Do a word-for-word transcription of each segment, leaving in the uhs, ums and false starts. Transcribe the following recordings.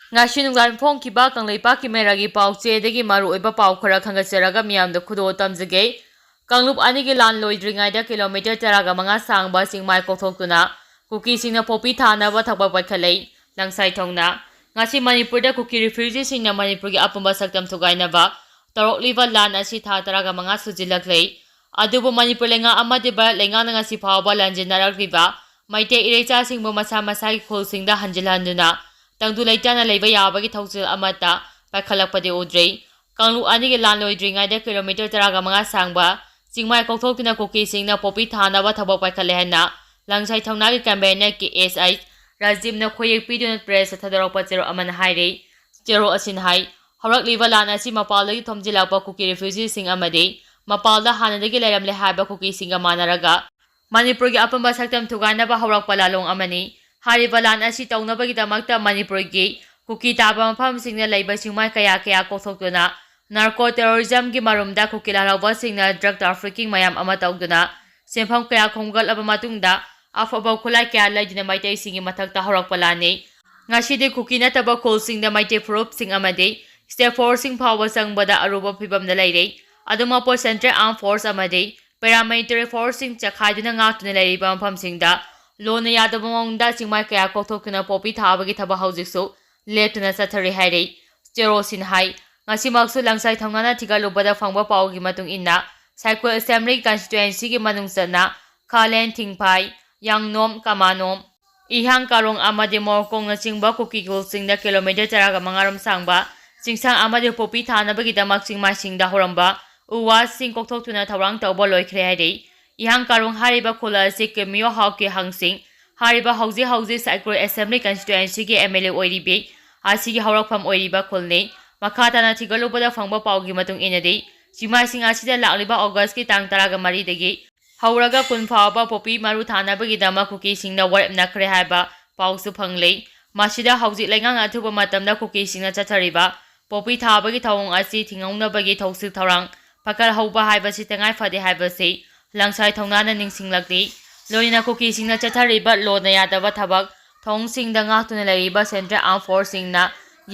ꯉꯁꯤ ꯅꯨꯡꯗꯥꯡ ꯐꯣꯡꯈꯤꯕ ꯀꯪꯂꯩꯄꯥꯛꯀꯤ ꯃꯦꯔꯥꯒꯤ ꯄꯥꯎꯆꯦꯗꯒꯤ ꯃꯔꯨꯑꯣꯏꯕ ꯄꯥꯎ ꯈꯔ ꯈꯪꯒꯠꯆꯔꯒ ꯃꯤꯌꯥꯝꯗ ꯈꯨꯗꯣꯜ ꯇꯝꯖꯒꯦ꯫ ꯀꯥꯡꯂꯨꯞ ꯑꯅꯤꯒꯤ ꯂꯥꯟ ꯂꯣꯏꯗ꯭ꯔꯤꯉꯩꯗ ꯀꯤꯂꯣꯃꯤꯇꯔ ꯇꯔꯥꯒ ꯃꯉꯥ ꯁꯥꯡꯕ ꯆꯤꯡꯃꯥꯏ ꯀꯣꯛꯊꯣꯛꯇꯨꯅ ꯀꯨꯀꯤꯁꯤꯡꯅ ꯄꯣꯄꯤ ꯊꯥꯅꯕ ꯊꯕꯛ ꯄꯥꯏꯈꯠꯂꯛꯏ꯫ ꯂꯪꯁꯥꯏ ꯊꯧꯅꯥ꯫ ꯉꯁꯤ ꯃꯅꯤꯄꯨꯔꯗ ꯀꯨꯀꯤ ꯔꯤꯐ꯭ꯌꯨꯖꯤꯁꯤꯡꯅ ꯃꯅꯤꯄꯨꯔꯒꯤ ꯑꯄꯨꯟꯕ ꯁꯛꯇꯝ ꯊꯨꯒꯥꯏꯅꯕ ꯇꯧꯔꯛꯂꯤꯕ ꯂꯥꯟ ꯑꯁꯤ ꯊꯥ ꯇꯔꯥꯒ ꯃꯉꯥ ꯁꯨꯖꯤꯜꯂꯛꯂꯦ꯫ ꯑꯗꯨꯕꯨ ꯃꯅꯤꯄꯨꯔ ꯂꯩꯉꯥꯛ ꯑꯃꯗꯤ ꯚꯥꯔꯠ ꯂꯩꯉꯥꯛꯅ ꯉꯁꯤ ꯐꯥꯎꯕ ꯂꯥꯟꯖꯦꯟꯅꯔꯛꯂꯤꯕ ꯃꯩꯇꯩ ꯏꯔꯩꯆꯥꯁꯤꯡꯕꯨ ꯃꯁꯥ ꯃꯁꯥꯒꯤ ꯈꯨꯜꯁꯤꯡꯗ ꯍꯟꯖꯤꯜꯍꯟꯗꯨꯅ ꯇꯪꯗꯨ ꯂꯩꯇꯥꯅ ꯂꯩꯕ ꯌꯥꯕꯒꯤ ꯊꯧꯁꯤꯜ ꯑꯃꯠꯇ ꯄꯥꯏꯈꯠꯂꯛꯄꯗꯤ ꯎꯗ꯭ꯔꯤ꯫ ꯀꯥꯡꯂꯨꯞ ꯑꯅꯤꯒꯤ ꯂꯥꯟ ꯂꯣꯏꯗ꯭ꯔꯤꯉꯩꯗ ꯀꯤꯂꯣꯃꯤꯇꯔ ꯇꯔꯥꯒ ꯃꯉꯥ ꯁꯥꯡꯕ ꯆꯤꯡꯃꯥꯏ ꯀꯣꯛꯊꯣꯛꯇꯨꯅ ꯀꯨꯀꯤꯁꯤꯡꯅ ꯄꯣꯄꯤ ꯊꯥꯅꯕ ꯊꯕꯛ ꯄꯥꯏꯈꯠꯂꯦ ꯍꯥꯏꯅ ꯂꯪꯁꯥꯏ ꯊꯧꯅꯥꯒꯤ ꯀꯟꯚꯦꯅꯔ ꯀꯦ ꯑꯦꯁ ꯑꯥꯏ ꯔꯥꯖꯤꯞꯅ ꯈꯣꯏꯌꯦꯛ ꯄꯤꯗꯨꯅ ꯄ꯭ꯔꯦꯁꯇ ꯊꯥꯗꯣꯔꯛꯄ ꯆꯦꯔꯣꯜ ꯑꯃꯅ ꯍꯥꯏꯔꯤ꯫ ꯆꯦꯔꯣꯜ ꯑꯁꯤꯅ ꯍꯥꯏ, ꯍꯧꯔꯛꯂꯤꯕ ꯂꯥꯟ ꯑꯁꯤ ꯃꯄꯥꯟꯗꯒꯤ ꯊꯣꯝꯖꯤꯜꯂꯛꯄ ꯀꯨꯀꯤ ꯔꯤꯐ꯭ꯌꯨꯖꯤꯁꯤꯡ ꯑꯃꯗꯤ ꯃꯄꯥꯟꯗ ꯍꯥꯟꯅꯗꯒꯤ ꯂꯩꯔꯝꯂꯦ ꯍꯥꯏꯕ ꯀꯨꯀꯤꯁꯤꯡꯒ ꯃꯥꯟꯅꯔꯒ ꯃꯅꯤꯄꯨꯔꯒꯤ ꯑꯄꯨꯟꯕ ꯁꯛꯇꯝ ꯊꯨꯒꯥꯏꯅꯕ ꯍꯧꯔꯛꯄ ꯂꯥꯂꯣꯡ ꯑꯃꯅꯤ꯫ ꯍꯥꯏꯔꯤꯕ ꯂꯥꯟ ꯑꯁꯤ ꯇꯧꯅꯕꯒꯤꯗꯃꯛꯇ ꯃꯅꯤꯄꯨꯔꯒꯤ ꯀꯨꯀꯤ ꯇꯥꯕ ꯃꯐꯝꯁꯤꯡꯗ ꯂꯩꯕ ꯆꯤꯡꯃꯥꯏ ꯀꯌꯥ ꯀꯌꯥ ꯀꯣꯛꯊꯣꯛꯇꯨꯅ ꯅꯥꯔꯀꯣ ꯇꯦꯔꯣꯔꯤꯖꯝꯒꯤ ꯃꯔꯨꯝꯗ ꯀꯨꯀꯤ ꯂꯥꯜꯍꯧꯕꯁꯤꯡꯅ ꯗ꯭ꯔꯒ ꯇ꯭ꯔꯥꯐꯤꯀꯤꯡ ꯃꯌꯥꯝ ꯑꯃ ꯇꯧꯗꯨꯅ ꯁꯦꯟꯐꯝ ꯀꯌꯥ ꯈꯣꯝꯒꯠꯂꯕ ꯃꯇꯨꯡꯗ ꯑꯐꯕ ꯈꯨꯠꯂꯥꯏ ꯀꯌꯥ ꯂꯩꯗꯨꯅ ꯃꯩꯇꯩꯁꯤꯡꯒꯤ ꯃꯊꯛꯇ ꯍꯧꯔꯛꯄ ꯂꯥꯟꯅꯤ꯫ ꯉꯁꯤꯗꯤ ꯀꯨꯀꯤ ꯅꯠꯇꯕ ꯈꯨꯜꯁꯤꯡꯗ ꯃꯩꯇꯩ ꯐꯨꯔꯨꯞꯁꯤꯡ ꯑꯃꯗꯤ ꯁ꯭ꯇꯦꯠ ꯐꯣꯔꯁꯁꯤꯡ ꯐꯥꯎꯕ ꯆꯪꯕꯗ ꯑꯔꯨꯕ ꯐꯤꯕꯝꯗ ꯂꯩꯔꯦ꯫ ꯑꯗꯨꯃꯛꯄꯨ ꯁꯦꯟꯇ꯭ꯔꯦꯜ ꯑꯥꯔꯝ ꯐꯣꯔꯁ ꯑꯃꯗꯤ ꯄꯦꯔꯥꯃꯤꯂꯤꯇꯔꯤ ꯐꯣꯔꯁꯁꯤꯡ ꯆꯈꯥꯏꯗꯨꯅ ꯉꯥꯛꯇꯨꯅ ꯂꯩꯔꯤꯕ ꯃꯐꯝꯁꯤꯡꯗ ꯂꯣꯟꯅ ꯌꯥꯗꯕ ꯃꯑꯣꯡꯗ ꯆꯤꯡꯃꯥꯏ ꯀꯌꯥ ꯀꯣꯛꯊꯣꯛꯇꯨꯅ ꯄꯣꯄꯤ ꯊꯥꯕꯒꯤ ꯊꯕꯛ ꯍꯧꯖꯤꯛꯁꯨ ꯂꯦꯞꯇꯅ ꯆꯠꯊꯔꯤ ꯍꯥꯏꯔꯤ꯫ ꯆꯦꯔꯣꯜꯁꯤꯡꯅ ꯍꯥꯏ, ꯉꯁꯤꯃꯛꯁꯨ ꯂꯪꯁꯥꯏ ꯊꯧꯅꯥꯅ ꯊꯤꯒꯠꯂꯨꯕꯗ ꯐꯪꯕ ꯄꯥꯎꯒꯤ ꯃꯇꯨꯡ ꯏꯟꯅ ꯁꯥꯏꯀꯨꯜ ꯑꯦꯁꯦꯝꯕ꯭ꯂꯤ ꯀꯟꯁꯇꯤꯇ꯭ꯋꯦꯟꯁꯤꯒꯤ ꯃꯅꯨꯡ ꯆꯟꯅ ꯈꯥꯂꯦꯟ, ꯊꯤꯡꯐꯥꯏ, ꯌꯥꯡꯅꯣꯝ, ꯀꯃꯥꯅꯣꯝ, ꯏꯍꯥꯡ ꯀꯥꯔꯣꯡ ꯑꯃꯗꯤ ꯃꯣꯔꯀꯣꯡꯅꯆꯤꯡꯕ ꯀꯨꯀꯤ ꯈꯨꯜꯁꯤꯡꯗ ꯀꯤꯂꯣꯃꯤꯇꯔ ꯇꯔꯥꯒ ꯃꯉꯥ ꯔꯣꯝ ꯁꯥꯡꯕ ꯆꯤꯡꯁꯥꯡ ꯑꯃꯗꯤ ꯄꯣꯄꯤ ꯊꯥꯅꯕꯒꯤꯗꯃꯛ ꯆꯤꯡꯃꯥꯏꯁꯤꯡꯗ ꯍꯧꯔꯝꯕ ꯎ ꯋꯥꯁꯤꯡ ꯀꯣꯛꯊꯣꯛꯇꯨꯅ ꯊꯧꯔꯥꯡ ꯇꯧꯕ ꯂꯣꯏꯈ꯭ꯔꯦ ꯍꯥꯏꯔꯤ꯫ ꯏꯍꯥꯡ ꯀꯥꯔꯣꯡ ꯍꯥꯏꯔꯤꯕ ꯈꯨꯜ ꯑꯁꯤ ꯀꯦꯃꯤꯌꯣ ꯍꯥꯎꯀꯤ ꯍꯥꯡꯁꯤꯡ ꯍꯥꯏꯔꯤꯕ ꯍꯧꯖꯤꯛ ꯍꯧꯖꯤꯛ ꯁꯥꯏꯀꯨꯜ ꯑꯦꯁꯦꯝꯕ꯭ꯂꯤ ꯀꯟꯁꯇꯤꯇ꯭ꯋꯦꯟꯁꯤꯒꯤ ꯑꯦꯝ ꯑꯦꯜ ꯑꯦ ꯑꯣꯏꯔꯤꯕꯤ ꯑꯁꯤꯒꯤ ꯍꯧꯔꯛꯐꯝ ꯑꯣꯏꯔꯤꯕ ꯈꯨꯜꯅꯤ꯫ ꯃꯈꯥ ꯇꯥꯅ ꯊꯤꯒꯠꯂꯨꯕꯗ ꯐꯪꯕ ꯄꯥꯎꯒꯤ ꯃꯇꯨꯡ ꯏꯟꯅꯗꯤ, ꯆꯤꯡꯃꯥꯏꯁꯤꯡ ꯑꯁꯤꯗ ꯂꯥꯛꯂꯤꯕ ꯑꯣꯒꯁꯀꯤ ꯇꯥꯡ ꯇꯔꯥꯒ ꯃꯔꯤꯗꯒꯤ ꯍꯧꯔꯒ ꯀꯨꯟ ꯐꯥꯎꯕ ꯄꯣꯄꯤ ꯃꯔꯨ ꯊꯥꯅꯕꯒꯤꯗꯃꯛ ꯀꯨꯀꯤꯁꯤꯡꯅ ꯋꯥꯔꯦꯞꯅꯈ꯭ꯔꯦ ꯍꯥꯏꯕ ꯄꯥꯎꯁꯨ ꯐꯪꯂꯤ꯫ ꯃꯁꯤꯗ ꯍꯧꯖꯤꯛ ꯂꯩꯉꯥꯛꯅ ꯑꯊꯨꯕ ꯃꯇꯝꯗ ꯀꯨꯀꯤꯁꯤꯡꯅ ꯆꯠꯊꯔꯤꯕ ꯄꯣꯄꯤ ꯊꯥꯕꯒꯤ ꯊꯧꯑꯣꯡ ꯑꯁꯤ ꯊꯤꯡꯍꯧꯅꯕꯒꯤ ꯊꯧꯁꯤꯜ ꯊꯧꯔꯥꯡ ꯄꯥꯏꯈꯠꯍꯧꯕ ꯍꯥꯏꯕꯁꯤ ꯇꯉꯥꯏ ꯐꯗꯦ ꯍꯥꯏꯕꯁꯤ ꯂꯪꯁꯥꯏ ꯊꯧꯅꯥꯅ ꯅꯤꯡꯁꯤꯡꯂꯛꯂꯤ꯫ ꯂꯣꯏꯅꯅ ꯀꯨꯀꯤꯁꯤꯡꯅ ꯆꯠꯊꯔꯤꯕ ꯂꯣꯟꯅ ꯌꯥꯗꯕ ꯊꯕꯛ ꯊꯣꯡꯁꯤꯡꯗ ꯉꯥꯛꯇꯨꯅ ꯂꯩꯔꯤꯕ Central Armed Forceꯁꯤꯡꯅ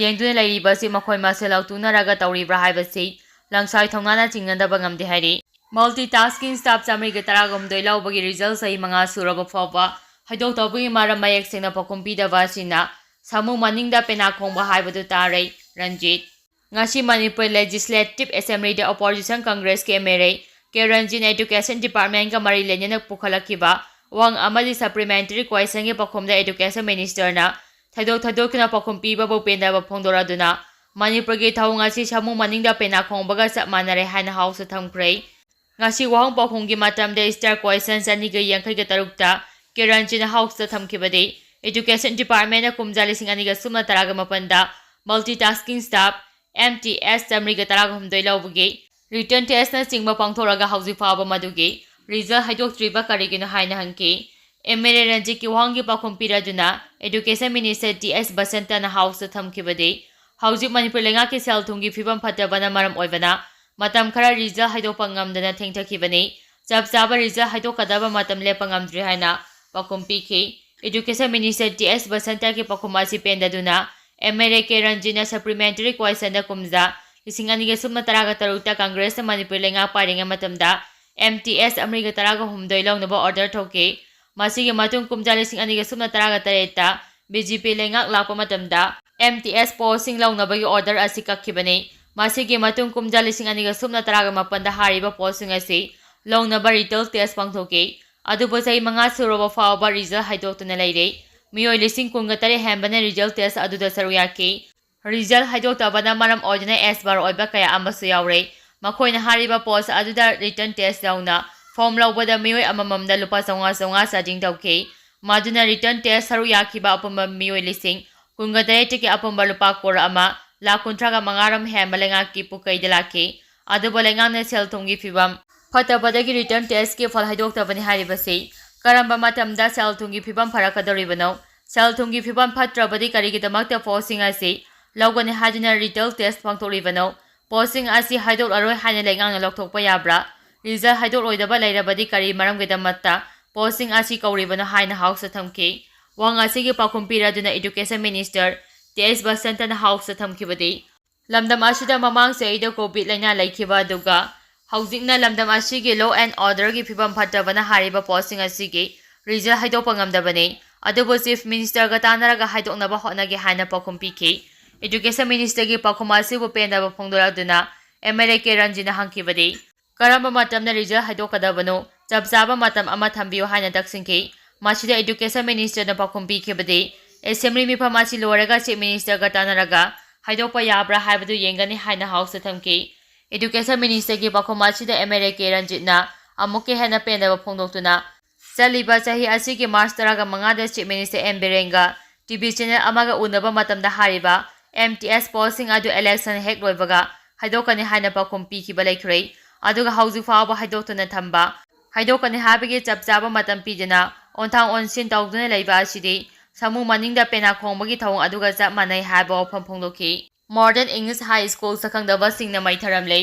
ꯌꯦꯡꯗꯨꯅ ꯂꯩꯔꯤꯕꯁꯤ ꯃꯈꯣꯏ ꯃꯁꯦꯜ ꯂꯥꯎꯇꯨꯅꯔꯒ ꯇꯧꯔꯤꯕ꯭ꯔꯥ ꯍꯥꯏꯕꯁꯤ ꯂꯪꯁꯥꯏ ꯊꯧꯅꯥꯅ ꯆꯤꯡꯅꯗꯕ ꯉꯝꯗꯦ ꯍꯥꯏꯔꯤ꯫ Multitasking staff ꯆꯥꯃꯔꯤꯒ ꯇꯔꯥꯒ ꯍꯨꯝꯗꯣꯏ ꯂꯧꯕꯒꯤ result ꯆꯍꯤ ꯃꯉꯥ ꯁꯨꯔꯕ ꯐꯥꯎꯕ ꯍꯥꯏꯗꯣꯛꯇꯕꯒꯤ ꯃꯔꯝ ꯃꯌꯦꯛ ꯁꯦꯡꯅ ꯄꯥꯎꯈꯨꯝ ꯄꯤꯗꯕ ꯑꯁꯤꯅ ꯁꯥꯃꯨ ꯃꯅꯤꯡꯗ ꯄꯦꯅꯥ ꯈꯣꯡꯕ ꯍꯥꯏꯕꯗꯨ ꯇꯥꯔꯦ꯫ ꯔꯟꯖꯤꯠ꯫ ꯉꯁꯤ ꯃꯅꯤꯄꯨꯔ Legislative Assemblyꯗ Opposition Congressꯀꯤ MLA ꯀꯦ ꯔꯟꯖꯤꯠꯅ Education Departmentꯀ ꯃꯔꯤ ꯂꯩꯅꯅ ꯄꯨꯈꯠꯂꯛꯈꯤꯕ ꯋꯥꯍꯪ ꯑꯃꯗꯤ Supplementary Questionꯒꯤ ꯄꯥꯎꯈꯨꯝꯗ Education Ministerꯅ ꯊꯣꯏꯗꯣꯛ ꯊꯣꯏꯗꯣꯛꯇꯨꯅ ꯄꯥꯎꯈꯨꯝ ꯄꯤꯕꯕꯨ ꯄꯦꯟꯗꯕ ꯐꯣꯡꯗꯣꯔꯗꯨꯅ ꯃꯅꯤꯄꯨꯔꯒꯤ ꯊꯧꯑꯣꯡ ꯑꯁꯤ ꯁꯥꯃꯨ ꯃꯅꯤꯡꯗ ꯄꯦꯅꯥ ꯈꯣꯡꯕꯒ ꯆꯞ ꯃꯥꯟꯅꯔꯦ ꯍꯥꯏꯅ Houseꯇ ꯊꯝꯈ꯭ꯔꯦ꯫ ꯉꯁꯤ ꯋꯥꯍꯪ ꯄꯥꯎꯈꯨꯝꯒꯤ ꯃꯇꯝꯗ Star Question ꯆꯅꯤꯒ ꯌꯥꯡꯈꯩꯒ ꯇꯔꯨꯛꯇ ꯀꯦ ꯔꯟꯖꯤꯠꯅ Houseꯇ ꯊꯝꯈꯤꯕꯗꯤ Education Departmentꯅ ꯀꯨꯝꯖꯥ ꯂꯤꯁꯤꯡ ꯑꯅꯤꯒ ꯁꯨꯞꯅ ꯇꯔꯥꯒ ꯃꯥꯄꯟꯗ Multitasking Staff, MTS ꯆꯥꯃꯔꯤꯒ ꯇꯔꯥꯒ ꯍꯨꯝꯗꯣꯏ ꯂꯧꯕꯒꯤ written testꯅꯆꯤꯡꯕ ꯄꯥꯡꯊꯣꯛꯂꯒ ꯍꯧꯖꯤꯛ ꯐꯥꯎꯕ ꯃꯗꯨꯒꯤ result ꯍꯥꯏꯗꯣꯛꯇ꯭ꯔꯤꯕ ꯀꯔꯤꯒꯤꯅꯣ ꯍꯥꯏꯅ ꯍꯪꯈꯤ꯫ MLA ꯔꯟꯖꯤꯠꯀꯤ ꯋꯥꯍꯪꯒꯤ ꯄꯥꯎꯈꯨꯝ ꯄꯤꯔꯗꯨꯅ Education Minister ꯇꯤ ꯑꯦꯁ ꯕꯁꯟꯇꯅ Houseꯇ ꯊꯝꯈꯤꯕꯗꯤ ꯍꯧꯖꯤꯛ ꯃꯅꯤꯄꯨꯔ ꯂꯩꯉꯥꯛꯀꯤ ꯁꯦꯜ ꯊꯨꯝꯒꯤ ꯐꯤꯕꯝ ꯐꯠꯇꯕꯅ ꯃꯔꯝ ꯑꯣꯏꯕꯅ ꯃꯇꯝ ꯈꯔ result ꯍꯥꯏꯗꯣꯛꯄ ꯉꯝꯗꯅ ꯊꯦꯡꯊꯈꯤꯕꯅꯤ꯫ ꯆꯞ ꯆꯥꯕ result ꯍꯥꯏꯗꯣꯛꯀꯗꯕ ꯃꯇꯝ ꯂꯦꯞꯄ ꯉꯝꯗ꯭ꯔꯤ ꯍꯥꯏꯅ ꯄꯥꯎꯈꯨꯝ ꯄꯤꯈꯤ꯫ Education Minister ꯇꯤ ꯑꯦꯁ ꯕꯁꯟꯇꯒꯤ ꯄꯥꯎꯈꯨꯝ ꯑꯁꯤ ꯄꯦꯟꯗꯗꯨꯅ MLA ꯀꯦ ꯔꯟꯖꯤꯠꯅ Supplementary Questionꯗ ꯀꯨꯝꯖꯥ ꯂꯤꯁꯤꯡ ꯑꯅꯤꯒ ꯁꯨꯞꯅ ꯇꯔꯥꯒ ꯇꯔꯨꯛꯇ Congressꯅ ꯃꯅꯤꯄꯨꯔ ꯂꯩꯉꯥꯛ ꯄꯥꯏꯔꯤꯉꯩ ꯃꯇꯝꯗ MTS ꯆꯥꯃꯔꯤꯒ ꯇꯔꯥꯒ ꯍꯨꯝꯗꯣꯏ ꯂꯧꯅꯕ order ꯊꯣꯛꯈꯤ꯫ ꯃꯁꯤꯒꯤ ꯃꯇꯨꯡ ꯀꯨꯝꯖꯥ ꯂꯤꯁꯤꯡ ꯑꯅꯤꯒ ꯁꯨꯞꯅ ꯇꯔꯥꯒ ꯇꯔꯦꯠꯇ BJP ꯂꯩꯉꯥꯛ ꯂꯥꯛꯄ ꯃꯇꯝꯗ MTS postꯁꯤꯡ ꯂꯧꯅꯕꯒꯤ order ꯑꯁꯤ ꯀꯛꯈꯤꯕꯅꯤ꯫ ꯃꯁꯤꯒꯤ ꯃꯇꯨꯡ ꯀꯨꯝꯖꯥ ꯂꯤꯁꯤꯡ ꯑꯅꯤꯒ ꯁꯨꯞꯅ ꯇꯔꯥꯒ ꯃꯥꯄꯟꯗ ꯍꯥꯏꯔꯤꯕ postꯁꯤꯡ ꯑꯁꯤ ꯂꯧꯅꯕ written test ꯄꯥꯡꯊꯣꯛꯈꯤ꯫ ꯑꯗꯨꯕꯨ ꯆꯍꯤ ꯃꯉꯥ ꯁꯨꯔꯕ ꯐꯥꯎꯕ result ꯍꯥꯏꯗꯣꯛꯇꯨꯅ ꯂꯩꯔꯦ꯫ ꯃꯤꯑꯣꯏ ꯂꯤꯁꯤꯡ ꯀꯨꯟꯒ ꯇꯔꯦꯠ ꯍꯦꯟꯕꯅ result test ꯑꯗꯨꯗ ꯁꯔꯨꯛ ꯌꯥꯈꯤ꯫ Result ꯍꯥꯏꯗꯣꯛꯇꯕꯅ ꯃꯔꯝ ꯑꯣꯏꯗꯨꯅ ꯑꯦꯁ ꯕꯥꯔ ꯑꯣꯏꯕ ꯀꯌꯥ ꯑꯃꯁꯨ ꯌꯥꯎꯔꯦ꯫ ꯃꯈꯣꯏꯅ ꯍꯥꯏꯔꯤꯕ post ꯑꯗꯨꯗ written test ꯌꯥꯎꯅ form ꯂꯧꯕꯗ ꯃꯤꯑꯣꯏ ꯑꯃꯃꯝꯗ ꯂꯨꯄꯥ ꯆꯥꯝꯃꯉꯥ ꯆꯥꯝꯃꯉꯥ charging ꯇꯧꯈꯤ꯫ ꯃꯗꯨꯅ written test ꯁꯔꯨꯛ ꯌꯥꯈꯤꯕ ꯑꯄꯨꯟꯕ ꯃꯤꯑꯣꯏ ꯂꯤꯁꯤꯡ ꯀꯨꯟꯒ ꯇꯔꯦꯠꯇꯒꯤ ꯑꯄꯨꯟꯕ ꯂꯨꯄꯥ ꯀ꯭ꯔꯣꯔ ꯑꯃ ꯂꯥꯈ ꯀꯨꯟꯊ꯭ꯔꯥꯒ ꯃꯉꯥ ꯔꯣꯝ ꯍꯦꯟꯕ ꯂꯩꯉꯥꯛꯀꯤ ꯄꯨꯀꯩꯗ ꯂꯥꯛꯈꯤ꯫ ꯑꯗꯨꯕꯨ ꯂꯩꯉꯥꯛꯅ ꯁꯦꯜ ꯊꯨꯝꯒꯤ ꯐꯤꯕꯝ ꯐꯠꯇꯕꯗꯒꯤ written testꯀꯤ ꯐꯜ ꯍꯥꯏꯗꯣꯛꯇꯕꯅꯤ ꯍꯥꯏꯔꯤꯕꯁꯤ ꯀꯔꯝꯕ ꯃꯇꯝꯗ ꯁꯦꯜ ꯊꯨꯝꯒꯤ ꯐꯤꯕꯝ ꯐꯔꯛꯀꯗꯧꯔꯤꯕꯅꯣ? ꯁꯦꯜ ꯊꯨꯝꯒꯤ ꯐꯤꯕꯝ ꯐꯠꯇ꯭ꯔꯕꯗꯤ ꯀꯔꯤꯒꯤꯗꯃꯛꯇ postꯁꯤꯡ ꯑꯁꯤ ꯂꯧꯒꯅꯤ ꯍꯥꯏꯗꯨꯅ written test ꯄꯥꯡꯊꯣꯛꯂꯤꯕꯅꯣ? Postꯁꯤꯡ ꯑꯁꯤ ꯍꯥꯏꯗꯣꯛꯂꯔꯣꯏ ꯍꯥꯏꯅ ꯂꯩꯉꯥꯛꯅ ꯂꯧꯊꯣꯛꯄ ꯌꯥꯕ꯭ꯔꯥ? Result ꯍꯥꯏꯗꯣꯛꯂꯣꯏꯗꯕ ꯂꯩꯔꯕꯗꯤ ꯀꯔꯤ ꯃꯔꯝꯒꯤꯗꯃꯛꯇ postꯁꯤꯡ ꯑꯁꯤ ꯀꯧꯔꯤꯕꯅꯣ ꯍꯥꯏꯅ Houseꯇ ꯊꯝꯈꯤ꯫ ꯋꯥꯍꯪ ꯑꯁꯤꯒꯤ ꯄꯥꯎꯈꯨꯝ ꯄꯤꯔꯗꯨꯅ Education Minister ꯇꯤ ꯑꯦꯁ ꯕꯁꯟꯇꯅ Houseꯇ ꯊꯝꯈꯤꯕꯗꯤ, ꯂꯝꯗꯝ ꯑꯁꯤꯗ ꯃꯃꯥꯡ ꯆꯍꯤꯗ COVID ꯂꯥꯏꯅꯥ ꯂꯩꯈꯤꯕ ꯑꯗꯨꯒ ꯍꯧꯖꯤꯛꯅ ꯂꯝꯗꯝ ꯑꯁꯤꯒꯤ law and orderꯒꯤ ꯐꯤꯕꯝ ꯐꯠꯇꯕꯅ ꯍꯥꯏꯔꯤꯕ ꯄꯣꯠꯁꯤꯡ ꯑꯁꯤꯒꯤ result ꯍꯥꯏꯗꯣꯛꯄ ꯉꯝꯗꯕꯅꯤ, ꯑꯗꯨꯕꯨ Chief Ministerꯒ ꯇꯥꯟꯅꯔꯒ ꯍꯥꯏꯗꯣꯛꯅꯕ ꯍꯣꯠꯅꯒꯦ ꯍꯥꯏꯅ ꯄꯥꯎꯈꯨꯝ ꯄꯤꯈꯤ꯫ Education Ministerꯒꯤ ꯄꯥꯎꯈꯨꯝ ꯑꯁꯤꯕꯨ ꯄꯦꯟꯗꯕ ꯐꯣꯡꯗꯣꯔꯛꯇꯨꯅ MLA ꯀꯦ ꯔꯟꯖꯤꯠꯅ ꯍꯪꯈꯤꯕꯗꯤ, ꯀꯔꯝꯕ ꯃꯇꯝꯗ result ꯍꯥꯏꯗꯣꯛꯀꯗꯕꯅꯣ? ꯆꯞ ꯆꯥꯕ ꯃꯇꯝ ꯑꯃ ꯊꯝꯕꯤꯌꯨ ꯍꯥꯏꯅ ꯇꯛꯁꯤꯟꯈꯤ꯫ ꯃꯁꯤꯗ Education Ministerꯅ ꯄꯥꯎꯈꯨꯝ ꯄꯤꯈꯤꯕꯗꯤ, Assembly ꯃꯤꯐꯝ ꯑꯁꯤ ꯂꯣꯏꯔꯒ Chief Ministerꯒ ꯇꯥꯟꯅꯔꯒ ꯍꯥꯏꯗꯣꯛꯄ ꯌꯥꯕ꯭ꯔꯥ ꯍꯥꯏꯕꯗꯨ ꯌꯦꯡꯒꯅꯤ ꯍꯥꯏꯅ Houseꯇ ꯊꯝꯈꯤ꯫ Education Ministerꯒꯤ ꯄꯥꯎꯈꯨꯝ ꯑꯁꯤꯗ MLA ꯀꯦ ꯔꯟꯖꯤꯠꯅ ꯑꯃꯨꯛꯀ ꯍꯦꯟꯅ ꯄꯦꯟꯗꯕ ꯐꯣꯡꯗꯣꯛꯇꯨꯅ, ꯆꯠꯂꯤꯕ ꯆꯍꯤ ꯑꯁꯤꯒꯤ March ꯇꯔꯥꯃꯉꯥꯗ Chief Minister ꯑꯦꯟ ꯕꯤꯔꯦꯟꯒ TV channel ꯑꯃꯒ ꯎꯅꯕ ꯃꯇꯝꯗ ꯍꯥꯏꯔꯤꯕ MTS postꯁꯤꯡ ꯑꯗꯨ election ꯍꯦꯛ ꯂꯣꯏꯕꯒ ꯍꯥꯏꯗꯣꯛꯀꯅꯤ ꯍꯥꯏꯅ ꯄꯥꯎꯈꯨꯝ ꯄꯤꯈꯤꯕ ꯂꯩꯈ꯭ꯔꯦ꯫ ꯑꯗꯨꯒ ꯍꯧꯖꯤꯛ ꯐꯥꯎꯕ ꯍꯥꯏꯗꯣꯛꯇꯨꯅ ꯊꯝꯕ, ꯍꯥꯏꯗꯣꯛꯀꯅꯤ ꯍꯥꯏꯕꯒꯤ ꯆꯞ ꯆꯥꯕ ꯃꯇꯝ ꯄꯤꯗꯅ ꯑꯣꯟꯊꯥꯡ ꯑꯣꯟꯁꯤꯟ ꯇꯧꯗꯨꯅ ꯂꯩꯕ ꯑꯁꯤꯗꯤ ꯁꯥꯃꯨ ꯃꯅꯤꯡꯗ ꯄꯦꯅꯥ ꯈꯣꯡꯕꯒꯤ ꯊꯧꯑꯣꯡ ꯑꯗꯨꯒ ꯆꯞ ꯃꯥꯟꯅꯩ ꯍꯥꯏꯕ ꯋꯥꯐꯝ ꯐꯣꯡꯗꯣꯛꯈꯤ꯫ Modern English High School ꯁꯛꯈꯪꯗꯕꯁꯤꯡꯅ ꯃꯩ ꯊꯥꯔꯝꯂꯦ꯫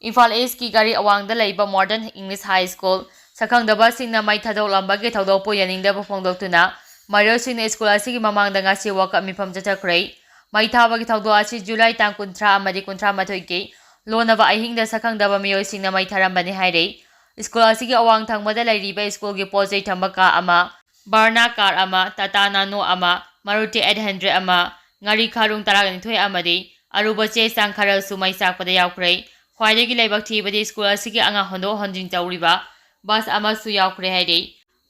ꯏꯝꯐꯥꯜ Eastꯀꯤ ꯒꯥꯔꯤ ꯑꯋꯥꯡꯗ ꯂꯩꯕ Modern English High School ꯁꯛꯈꯪꯗꯕꯁꯤꯡꯅ ꯃꯩ ꯊꯥꯗꯣꯛꯂꯝꯕꯒꯤ ꯊꯧꯗꯣꯛꯄꯨ ꯌꯥꯅꯤꯡꯗꯕ ꯐꯣꯡꯗꯣꯛꯇꯨꯅ ꯃꯍꯩꯔꯣꯏꯁꯤꯡꯅ ꯁ꯭ꯀꯨꯜ ꯑꯁꯤꯒꯤ ꯃꯃꯥꯡꯗ ꯉꯁꯤ walkout ꯃꯤꯐꯝ ꯆꯠꯊꯈ꯭ꯔꯦ꯫ ꯃꯩ ꯊꯥꯕꯒꯤ ꯊꯧꯗꯣꯛ ꯑꯁꯤ July ꯇꯥꯡ ꯀꯨꯟꯊ꯭ꯔꯥ ꯑꯃꯗꯤ ꯀꯨꯟꯊ꯭ꯔꯥ ꯃꯥꯊꯣꯏꯒꯤ ꯂꯣꯟꯅꯕ ꯑꯍꯤꯡꯗ ꯁꯛꯈꯪꯗꯕ ꯃꯤꯑꯣꯏꯁꯤꯡꯅ ꯃꯩ ꯊꯥꯔꯝꯕꯅꯤ ꯍꯥꯏꯔꯤ꯫ ꯁ꯭ꯀꯨꯜ ꯑꯁꯤꯒꯤ ꯑꯋꯥꯡ ꯊꯪꯕꯗ ꯂꯩꯔꯤꯕ ꯁ꯭ꯀꯨꯜꯒꯤ ꯄꯣꯠ ꯆꯩ ꯊꯝꯕ ꯀꯥ ꯑꯃ, Verna car ꯑꯃ, Tata Nano ꯑꯃ, Maruti eight hundred ꯑꯃ, ꯉꯥꯔꯤ ꯈꯥꯔꯨꯡ ꯇꯔꯥꯅꯤꯊꯣꯏ ꯑꯃꯗꯤ ꯑꯔꯨꯕ ꯆꯦ ꯆꯥꯡ ꯈꯔꯁꯨ ꯃꯩ ꯆꯥꯛꯄꯗ ꯌꯥꯎꯈ꯭ꯔꯦ꯫ ꯈ꯭ꯋꯥꯏꯗꯒꯤ ꯂꯥꯏꯕꯛ ꯊꯤꯕꯗꯤ ꯁ꯭ꯀꯨꯜ ꯑꯁꯤꯒꯤ ꯑꯉꯥꯡ ꯍꯣꯟꯗꯣꯛ ꯍꯣꯟꯖꯤꯟ ꯇꯧꯔꯤꯕ bus ꯑꯃꯁꯨ ꯌꯥꯎꯈ꯭ꯔꯦ ꯍꯥꯏꯔꯤ꯫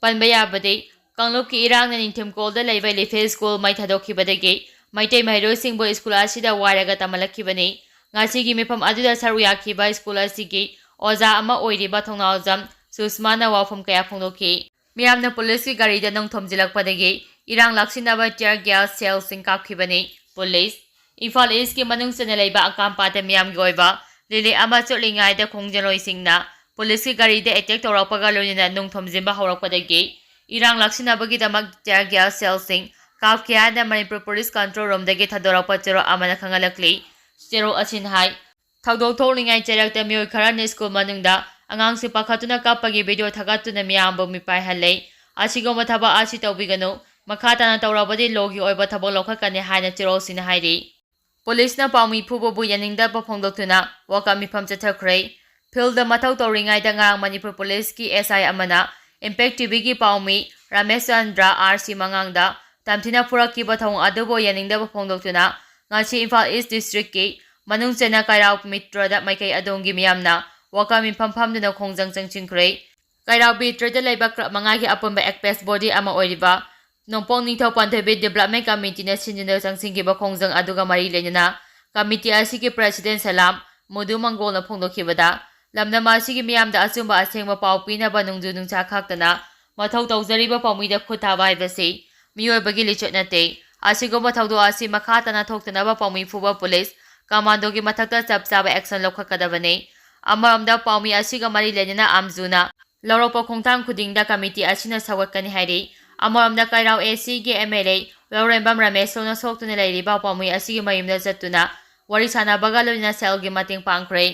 ꯄꯟꯕ ꯌꯥꯕꯗꯤ, ꯀꯥꯡꯂꯨꯞꯀꯤ ꯏꯔꯥꯡꯅ ꯅꯤꯡꯊꯦꯝꯀꯣꯜꯗ ꯂꯩꯕ ꯂꯤꯐꯦꯜ ꯁ꯭ꯀꯨꯜ ꯃꯩ ꯊꯥꯗꯣꯛꯈꯤꯕꯗꯒꯤ ꯃꯩꯇꯩ ꯃꯍꯩꯔꯣꯏꯁꯤꯡꯕꯨ ꯁ꯭ꯀꯨꯜ ꯑꯁꯤꯗ ꯋꯥꯏꯔꯒ ꯇꯝꯍꯜꯂꯛꯈꯤꯕꯅꯤ꯫ ꯉꯁꯤꯒꯤ ꯃꯤꯐꯝ ꯑꯗꯨꯗ ꯁꯔꯨꯛ ꯌꯥꯈꯤꯕ ꯁ꯭ꯀꯨꯜ ꯑꯁꯤꯒꯤ ꯑꯣꯖꯥ ꯑꯃ ꯑꯣꯏꯔꯤꯕ ꯊꯧꯅꯥꯎꯖꯝ ꯁꯨꯁꯃꯥꯅ ꯋꯥꯐꯝ ꯀꯌꯥ ꯐꯣꯡꯗꯣꯛꯈꯤ꯫ ꯃꯤꯌꯥꯝꯅ ꯄꯨꯂꯤꯁꯀꯤ ꯒꯥꯔꯤꯗ ꯅꯨꯡ ꯊꯣꯝꯖꯤꯜꯂꯛꯄꯗꯒꯤ ꯏꯔꯥꯡ ꯂꯥꯛꯁꯤꯟꯅꯕ tear gas shellꯁꯤꯡ ꯀꯥꯞꯈꯤꯕꯅꯤ꯫ ꯄꯨꯂꯤꯁ꯫ ꯏꯝꯐꯥꯜ Eastꯀꯤ ꯃꯅꯨꯡ ꯆꯟꯅ ꯂꯩꯕ ꯑꯀꯥꯝꯄꯥꯠꯇ ꯃꯤꯌꯥꯝꯒꯤ ꯑꯣꯏꯕ rally ꯑꯃ ꯆꯠꯂꯤꯉꯩꯗ ꯈꯣꯡꯖꯪꯂꯣꯏꯁꯤꯡꯅ ꯄꯨꯂꯤꯁꯀꯤ ꯒꯥꯔꯤꯗ attack ꯇꯧꯔꯛꯄꯒ ꯂꯣꯏꯅꯅ ꯅꯨꯡ ꯊꯣꯝꯖꯤꯟꯕ ꯍꯧꯔꯛꯄꯗꯒꯤ ꯏꯔꯥꯡ ꯂꯥꯛꯁꯤꯟꯅꯕꯒꯤꯗꯃꯛ tear gas shellꯁꯤꯡ ꯀꯥꯞꯈꯤ ꯍꯥꯏꯅ ꯃꯅꯤꯄꯨꯔ ꯄꯨꯂꯤꯁ control roomꯗꯒꯤ ꯊꯥꯗꯣꯔꯛꯄ ꯆꯦꯔꯣꯜ ꯑꯃꯅ ꯈꯪꯍꯜꯂꯛꯂꯤ꯫ ꯆꯦꯔꯣꯜ ꯑꯁꯤꯅ ꯍꯥꯏ, ꯊꯧꯗꯣꯛ ꯊꯣꯛꯂꯤꯉꯩ ꯆꯩꯔꯛꯇ ꯃꯤꯑꯣꯏ ꯈꯔꯅ ꯁ꯭ꯀꯨꯜ ꯃꯅꯨꯡꯗ ꯑꯉꯥꯡꯁꯤꯡ ꯄꯥꯈꯠꯇꯨꯅ ꯀꯞꯄꯒꯤ video ꯊꯥꯒꯠꯇꯨꯅ ꯃꯤꯌꯥꯝꯕꯨ ꯃꯤꯄꯥꯏꯍꯜꯂꯦ꯫ ꯑꯁꯤꯒꯨꯝꯕ ꯊꯕꯛ ꯑꯁꯤ ꯇꯧꯕꯤꯒꯅꯨ꯫ ꯃꯈꯥ ꯇꯥꯅ ꯇꯧꯔꯕꯗꯤ ꯂꯣꯒꯤ ꯑꯣꯏꯕ ꯊꯕꯛ ꯂꯧꯈꯠꯀꯅꯤ ꯍꯥꯏꯅ ꯆꯦꯔꯣꯜꯁꯤꯡꯅ ꯍꯥꯏꯔꯤ꯫ ꯄꯨꯂꯤꯁꯅ ꯄꯥꯎꯃꯤ ꯐꯨꯕꯕꯨ ꯌꯥꯅꯤꯡꯗꯕ ꯐꯣꯡꯗꯣꯛꯇꯨꯅ ꯋꯥꯀꯞ ꯃꯤꯐꯝ ꯆꯠꯊꯈ꯭ꯔꯦ꯫ ꯐꯤꯜꯗ ꯃꯊꯧ ꯇꯧꯔꯤꯉꯩꯗ ꯉꯔꯥꯡ ꯃꯅꯤꯄꯨꯔ ꯄꯨꯂꯤꯁꯀꯤ ꯑꯦꯁ ꯑꯥꯏ ꯑꯃꯅ ꯏꯝꯄꯦꯛ ꯇꯤꯚꯤꯒꯤ ꯄꯥꯎꯃꯤ ꯔꯥꯃꯦꯁ ꯆꯟꯗ꯭ꯔ ꯑꯥꯔ ꯁꯤ ꯃꯉꯥꯡꯗ ꯇꯝꯊꯤꯅ ꯐꯨꯔꯛꯈꯤꯕ ꯊꯧꯑꯣꯡ ꯑꯗꯨꯕꯨ ꯌꯥꯅꯤꯡꯗꯕ ꯐꯣꯡꯗꯣꯛꯇꯨꯅ ꯉꯁꯤ ꯏꯝꯐꯥꯜ ꯏꯁ ꯗꯤꯁꯇ꯭ꯔꯤꯛꯀꯤ ꯃꯅꯨꯡ ꯆꯟꯅ ꯀꯩꯔꯥꯎ ꯃꯤꯇ꯭ꯔꯗ ꯃꯥꯏꯀꯩ ꯑꯗꯣꯝꯒꯤ ꯃꯤꯌꯥꯝꯅ ꯋꯥꯀꯞ ꯃꯤꯐꯝ ꯐꯝꯗꯨꯅ ꯈꯣꯡꯖꯪ ꯆꯪꯁꯤꯟꯈ꯭ꯔꯦ꯫ ꯀꯩꯔꯥꯎ ꯕꯤꯇ꯭ꯔꯗ ꯂꯩꯕ ꯀ꯭ꯂꯕ ꯃꯉꯥꯒꯤ ꯑꯄꯨꯟꯕ ꯑꯦꯛꯄꯦꯁ ꯕꯣꯗꯤ ꯑꯃ ꯑꯣꯏꯔꯤꯕ ꯅꯣꯡꯄꯣꯛ ꯅꯤꯡꯊꯧ ꯄꯥꯟꯊꯣꯏꯕꯤ ꯗꯤꯕꯦꯂꯞꯃꯦꯟ ꯀꯃꯤꯇꯤꯅ ꯁꯤꯟꯗꯨꯅ ꯆꯪꯁꯤꯟꯈꯤꯕ ꯈꯣꯡꯖꯪ ꯑꯗꯨꯒ ꯃꯔꯤ ꯂꯩꯅꯅ ꯀꯃꯤꯇꯤ ꯑꯁꯤꯒꯤ ꯄ꯭ꯔꯦꯁꯤꯗꯦꯟ ꯁꯂꯥꯝ ꯃꯨꯗꯨ ꯃꯪꯒꯣꯜꯅ ꯐꯣꯡꯗꯣꯛꯈꯤꯕꯗ, ꯂꯝꯗꯝ ꯑꯁꯤꯒꯤ ꯃꯤꯌꯥꯝꯗ ꯑꯆꯨꯝꯕ ꯑꯁꯦꯡꯕ ꯄꯥꯎ ꯄꯤꯅꯕ ꯅꯣꯡꯖꯨ ꯅꯨꯡꯁꯥ ꯈꯥꯛꯇꯅ ꯃꯊꯧ ꯇꯧꯖꯔꯤꯕ ꯄꯥꯎꯃꯤꯗ ꯈꯨꯠ ꯊꯥꯕ ꯍꯥꯏꯕꯁꯤ ꯃꯤꯑꯣꯏꯕꯒꯤ ꯂꯤꯆꯠ ꯅꯠꯇꯦ꯫ ꯑꯁꯤꯒꯨꯝꯕ ꯊꯧꯗꯣꯛ ꯑꯁꯤ ꯃꯈꯥ ꯇꯥꯅ ꯊꯣꯛꯇꯅꯕ ꯄꯥꯎꯃꯤ ꯐꯨꯕ ꯄꯨꯂꯤꯁ ꯀꯃꯥꯟꯗꯣꯒꯤ ꯃꯊꯛꯇ ꯆꯞ ꯆꯥꯕ ꯑꯦꯛꯁꯟ ꯂꯧꯈꯠꯀꯗꯕꯅꯤ꯫ ꯑꯃꯔꯣꯝꯗ ꯄꯥꯎꯃꯤ ꯑꯁꯤꯒ ꯃꯔꯤ ꯂꯩꯅꯅ ꯑꯥꯝꯖꯨꯅ ꯂꯧꯔꯛꯄ ꯈꯣꯡꯊꯥꯡ ꯈꯨꯗꯤꯡꯗ ꯀꯃꯤꯇꯤ ꯑꯁꯤꯅ ꯁꯧꯒꯠꯀꯅꯤ ꯍꯥꯏꯔꯤ꯫ ꯑꯃꯔꯣꯝꯗ ꯀꯩꯔꯥꯎ ꯑꯦ ꯁꯤꯒꯤ ꯑꯦꯝ ꯑꯦꯜ ꯑꯦ ꯂꯧꯔꯦꯝꯕꯝ ꯔꯃꯦꯁꯣꯅ ꯁꯣꯛꯇꯨꯅ ꯂꯩꯔꯤꯕ ꯄꯥꯎꯃꯤ ꯑꯁꯤꯒꯤ ꯃꯌꯨꯝꯗ ꯆꯠꯇꯨꯅ ꯋꯥꯔꯤ ꯁꯥꯟꯅꯕꯒ ꯂꯣꯏꯅꯅ ꯁꯦꯜꯒꯤ ꯃꯇꯦꯡ ꯄꯥꯡꯈ꯭ꯔꯦ꯫